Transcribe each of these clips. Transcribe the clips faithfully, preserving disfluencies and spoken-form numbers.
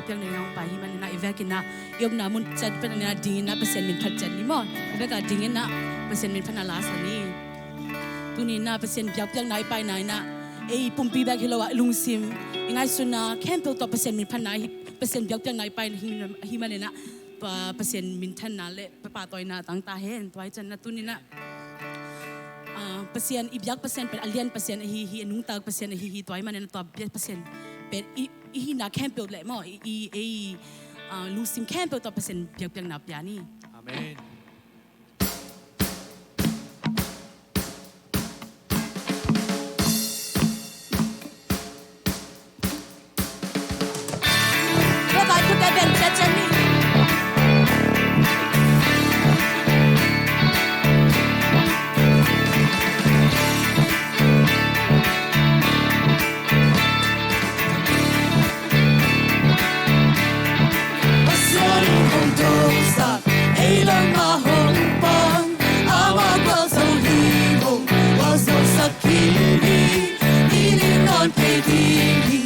biakpiakna in hong pai hi manin ah, i vekin ah, i omna mun ciat pen ah dingin ah Pasian min phat ciat ni maw. I vek ah dingin ah Pasian min phatna la sa ni. Tuni in ah Pasian biakpiakna i paina in ah, ei pumpi bek hi lo ah, i lungsim, i ngaihsutna khempeuh tawh Pasian min phatna hi, Pasian biakpiakna i paina hi, hi manin ah, tua Pasian minthanna le pahtawina tang ta hen. Tua hi ciangin ah tuni in ah, ah, Pasian, i biak Pasian pen a lian Pasian ahi hi, a nungta Pasian ahi hi. Tua ahih manin ah tua biak Pasian pen i, i hihna khempeuh leh maw, i, i, ei, ah, lungsim khempeuh tawh Pasian biakpiakna pia ni. Amen. Pasian in hong dosak, ei lam ah hong pang, amah gualzo hi hong, gualzosak khin hi, i lim nawn kei ding hi,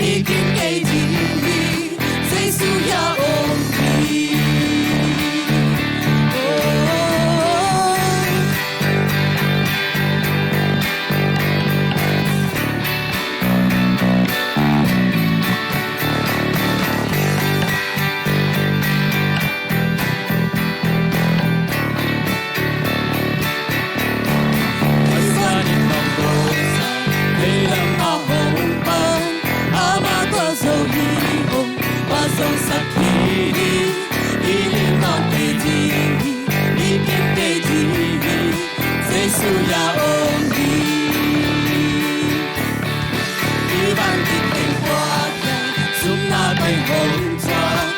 i kim kei ding hi, Jesu hiah om hi. Oh. Jesu hiah om hi. I van kik teng puak hiam, sumna pen hong thuak,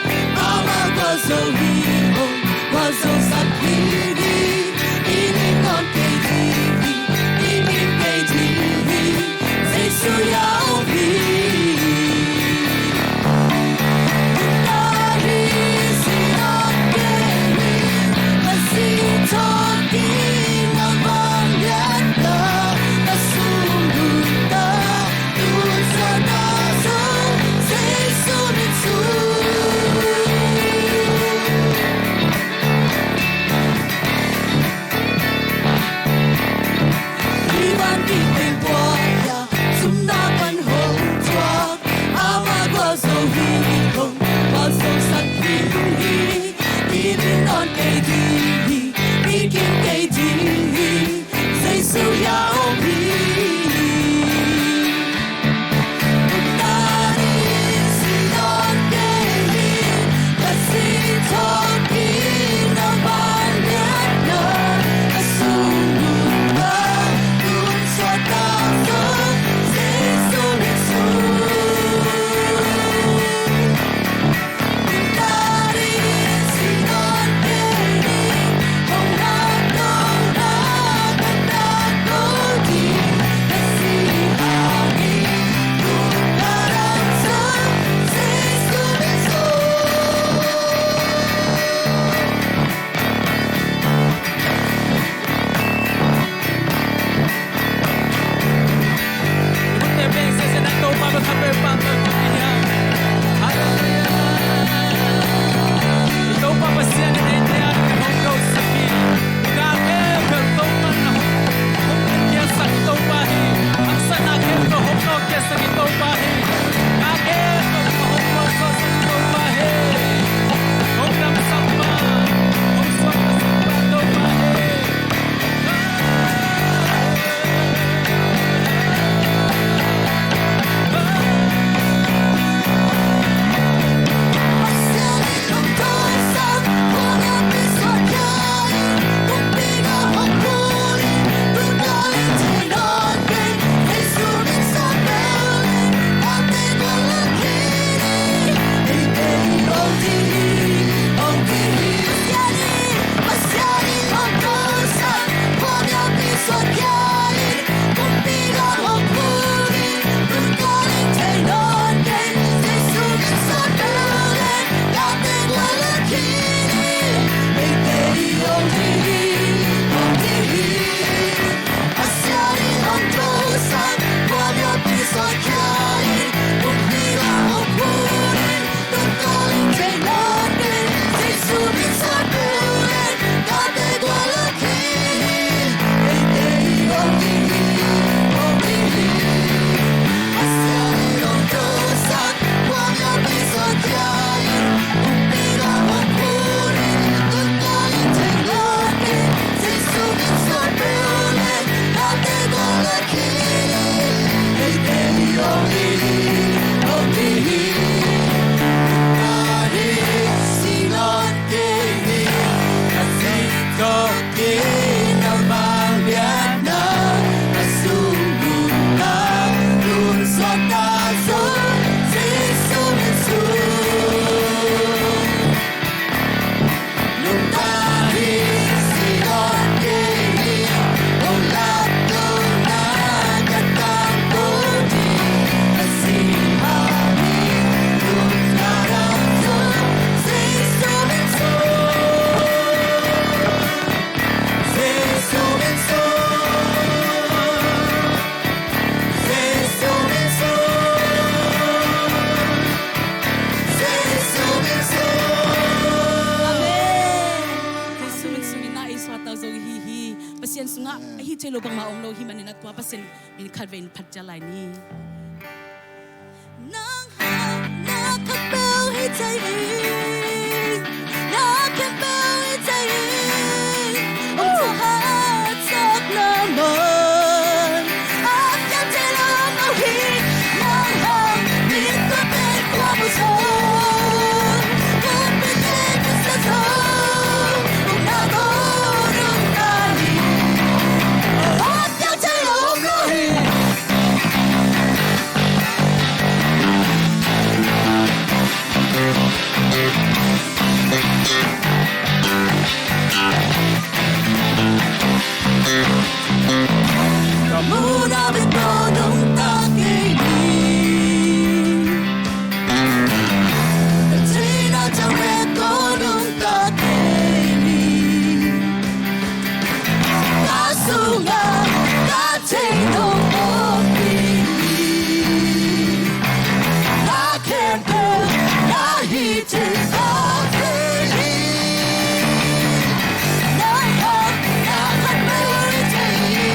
amah gualzo hi hong, gualzosak hi hi, i lim nawn kei ding hi, i kim kei ding hi, Jesu hiah om hi. thei lo bangmah om lo hi manin a tua Pasian min khat vei in phat ciat lai ni. Nang hang na khat peuh hi thei hi. Na khempeuh hi thei hi. Hong thahatsak na man a piang thei lo hi. Nang hang mi tua pen kua mu zo. Kua pen pen pen sa zo. Hong na ko nung ka hi. A piang thei lo lo hi. Ka muhna bek tawh nungta kei ni. Ka theihna ciang bek tawh nungta kei ni. Ka sungah ka thei nong om ding hi. Na khempeuh na hi thei ka thei hi. Na hang na khat peuh hi thei hi.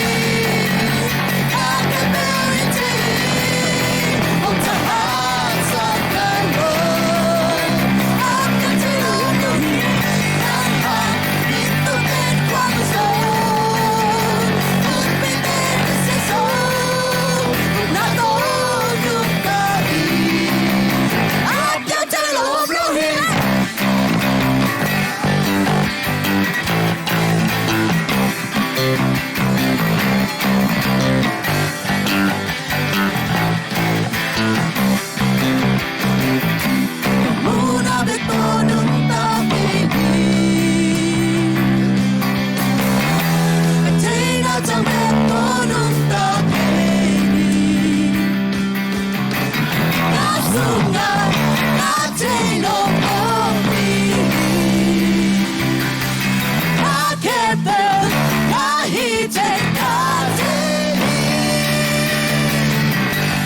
Na khat peuh hi thei hi. Hong thahatsak na man a piang thei lo hi. Nang hang mi tua pen kua mu zo. Kua pen pen pen sa zo. Hong na ko nung ka hi. A piang thei lo lo hi. Ka muhna bek tawh nungta kei ni. Ka theihna ciang bek tawh nungta kei ni. Ka sungah ka thei nong om ding hi. Na khempeuh na hi thei ka thei hi.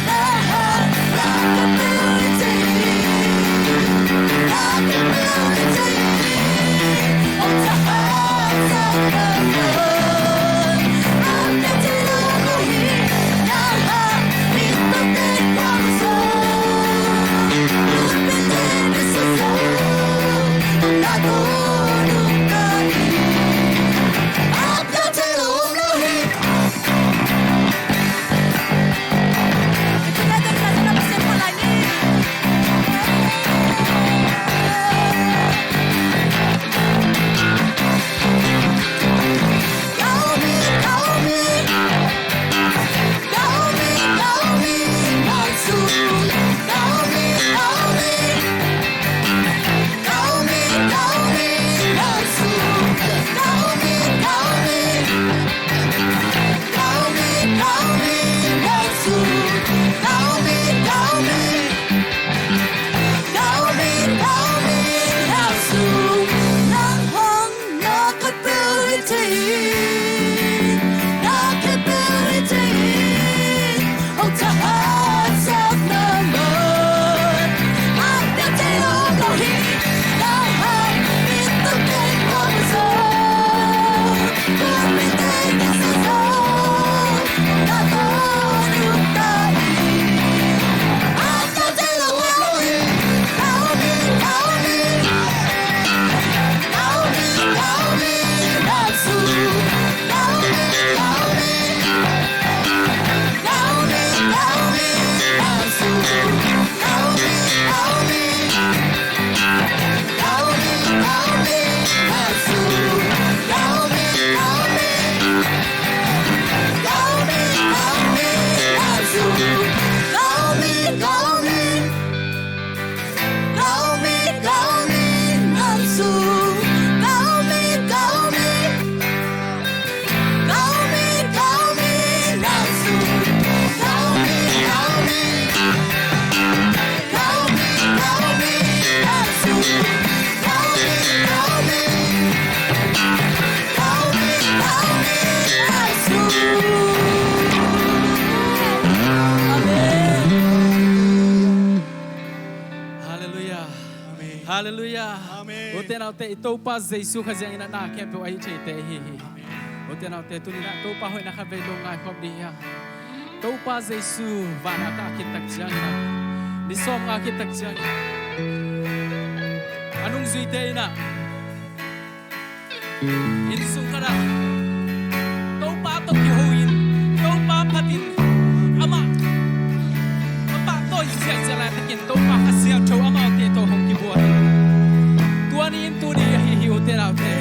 Na hang na khat peuh hi thei hi. Na khat peuh hi thei hi. Hong thahatsak na man a piang thei lo lo hi. Nang hang mi tua pen kua mu zo. Kua pen pen sa zo. Hong na ko nung ka hi. A piang thei lo lo hi. Nang hang na khat peuh hi thei hi. Na khat peuh hi thei hi. Hong thahatsak na man a piang thei lo lo hi. Nang hang mi tua pen kua mu zo. Kua pen pen sa zo. Hong na ko nungta hi. A piang thei lo lo hi. Halleluiah. Amen. Halleluiah. Amen. Ute naute, i Topa Jesu Khazih zangin a na khempeuh a hih theite ahi hi. Amen. Ute naute, tuni-in ah Topa hoihna khat vei lungngai khawm dih hi hang. Topa Jesu vanah a kah khit tak ciangin ah, ni sawmnga khit tak ciangin ah, a nungzuite in ah inn sung khatah Topa tawh kiho in, Topa phatin, amah a pahtawi ziahziah laitakin Topa Kha Siangtho amaute tawh hong kibuak hi. Tua ni in tuni ahi hi, ute naute.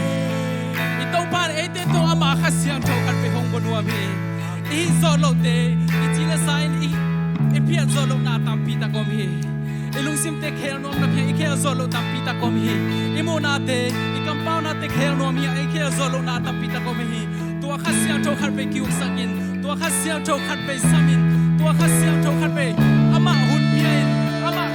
I Topa in eite tawh amah Kha Siangtho khat vei hong bua nuam hi. I hih zawh lohte, i ci le sa in i, i phiat zawh lohna tampi tak om hi. I lungsimte khel nuam na phiat, i khel zawh loh tampi tak om hi. I muhnate, i kampaunate khel nuam hi a, i khel zawh lohna tampi tak om hi. Tua Kha Siangtho khat vei kiuksak in, tua Kha Siangtho khat vei sam in, tua Kha Siangtho khat vei amah hun pia in, amah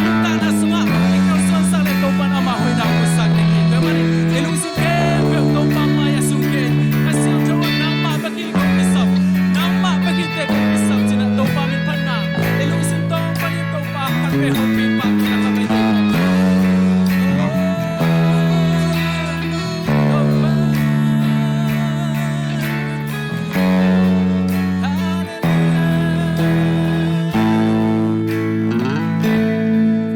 nuntakna sungah i kalsuansak le Topa in amah hoihna hong pusak ding hi. Tua ahih manin i lungsim khempeuh Topa mai-ah sungkhia in, Kha Siangtho ah nangmah bek in kong kisap, nangmah bek in teh kong kisap ci-in ah Topa min phatna i lungsim tawng panin Topa khat vei hong pia in, pahtawi na khat vei teh.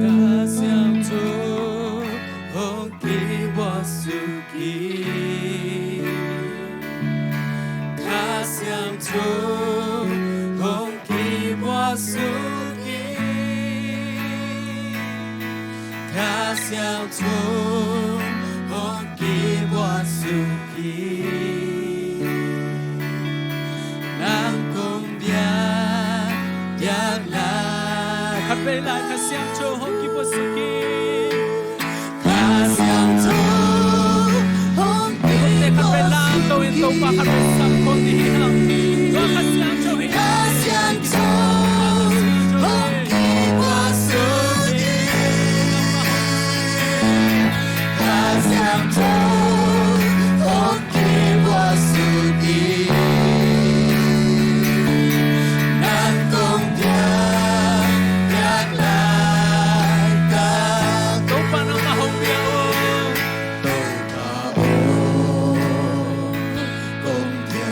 Kha Siangtho hong kibuak suk in. Kha Siangtho hong kibuak suk in. Kha Siangtho hong kibuak suk in. Nang kong biak, biak lai. Khat vei lai Kha Siangtho hong kibuak suk in. Kha Siangtho hong kibuak suk in. Khat vei lai, Topa khat vei sam khawm dih hi hang. Tua Kha Siangtho hi. Kha Siangtho hong kibuak suk in. Kha Siangtho hong kibuak suk in. Nang kong biak, biak lai ka. Topa nangmah hong biak o. Topa o, kong biak.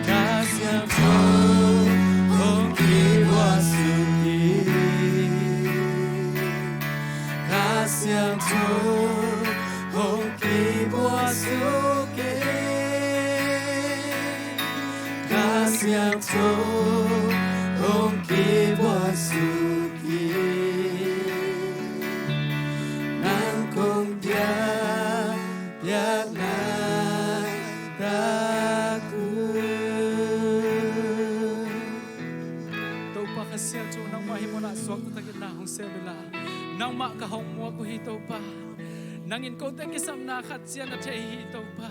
Kha Siangtho hong kibuak suk in. Kha Siangtho hong kibuak suk in. Kha Siangtho hong kibuak suk in. Nang kong piak, piak laitak un. Topa Kha Siangtho, nangmah hih munah suakta takin na hong sem inla, nangmah ka hong muak uh hi Topa. Nang in kote kisapna khat ciat na thei hi Topa.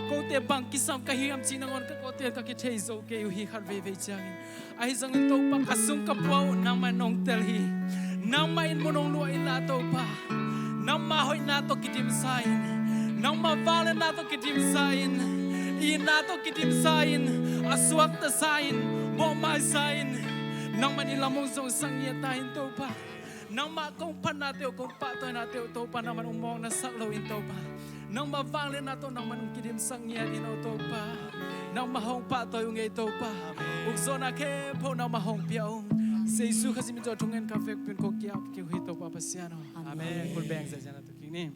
Kote bang kisam ka hiam cih nangawn ka kote ka kithei zo kei uh hi khat veivei ciangin. Ahi zongin Topa, ka sung ka pua uh nangmah in hong tel hi. Nangmah in mun hong luah inla Topa, nangmah hoihna tawh kidimsa in, nangmah vangliatna tawh kidimsa in, itna tawh kidimsa in, a suaktasa in, bawhmaisa in, nangmah in lam hong zongsak ngiat ta in Topa. Nangmah kong phatnate uh, kong pahtawinate uh Topa, nangmah in hong mawkna sak loin Topa, nangmah vangliatna tawh nangmah in hong kidimsak ngiat in aw Topa. Nangmah hong pahtawi ung ei Topa. Ukzawhna khempeuh nangmah hong pia ung. Jesu Khazih min tawh thungen ka vekpi in kong ki-ap kik uh hi Topa Pasian aw. Amen. Amen. Khut beng ziahziah na tu kik ni.